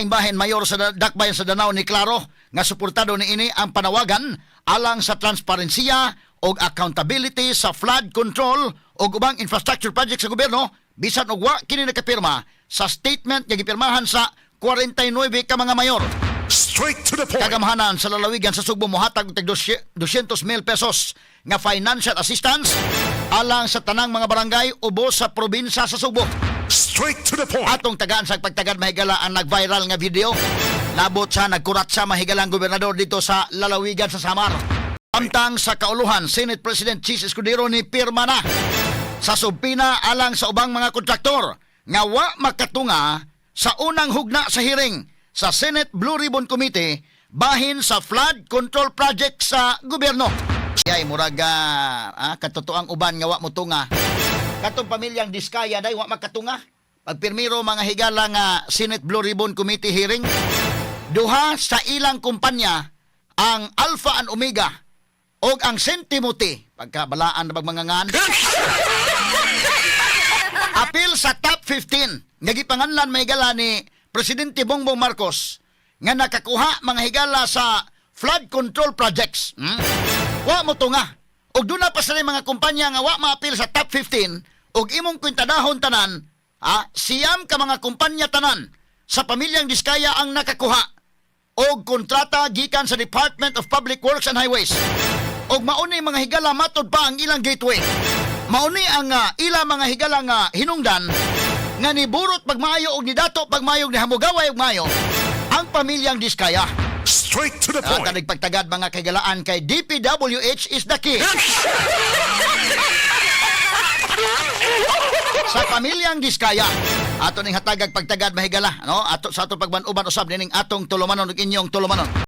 laing bahin, mayor sa Dakbayan sa Danao ni klaro nga suportado ni ini ang panawagan alang sa transparensiya og accountability sa flood control og ubang infrastructure project sa gobyerno, bisan og wa kini nakapirma sa statement nga gipirmahan sa 49 ka mga mayor. Straight to the point. Kagamhanan sa lalawigan sa Sugbo mohatag og tig 200 mil pesos nga financial assistance alang sa tanang mga barangay ubos sa probinsya sa Sugbo. Straight to the point. Atong tagaan sa pagtagad, mahigala, ang nag-viral nga video labot sa nagkurat sa mahigalang gobernador dito sa lalawigan sa Samar. Amtang sa kauluhan, Senate President Chiz Escudero ni pirma na sa subpoena alang sa ubang mga kontraktor nga wa makatunga sa unang hugna sa hearing sa Senate Blue Ribbon Committee bahin sa flood control project sa gobyerno. Yay, murag katotoang uban nga wa mo tunga. Katong pamilyang Diskaya day wa makatunga. Pagpirmiro, mga higala, nga Senate Blue Ribbon Committee hearing, duha sa ilang kumpanya, ang Alpha and Omega og ang St. Timothy, pagkabalaan na mga ngan. Apil sa top 15 nga gipanganlan, mahigala, ni Presidente Bongbong Marcos nga nakakuha, mga higala, sa flood control projects. Wa mo tunga. Og duna pa sa mga kumpanya nga wa maapil sa top 15 og imong kwintadahon tanan, 9 ka mga kumpanya tanan sa pamilyang Diskaya ang nakakuha og kontrata gikan sa Department of Public Works and Highways. Og mauni, mga higala, matod pa ang ilang gateway. Mauni ang ilang mga higala nga hinungdan nga niburot pagmaayo og nidato pagmayo og nihamugaway og maayo ang pamilyang Diskaya. Straight to the Ang point. kanig pagtagad, mga kahigalaan, kay DPWH is the key. Sa pamilyang Diskaya. Ato ning hatagag pagtagad, mahigala, no? Ato sa atong pagban-uban usab nining atong tulumanon ug inyong tulumanon.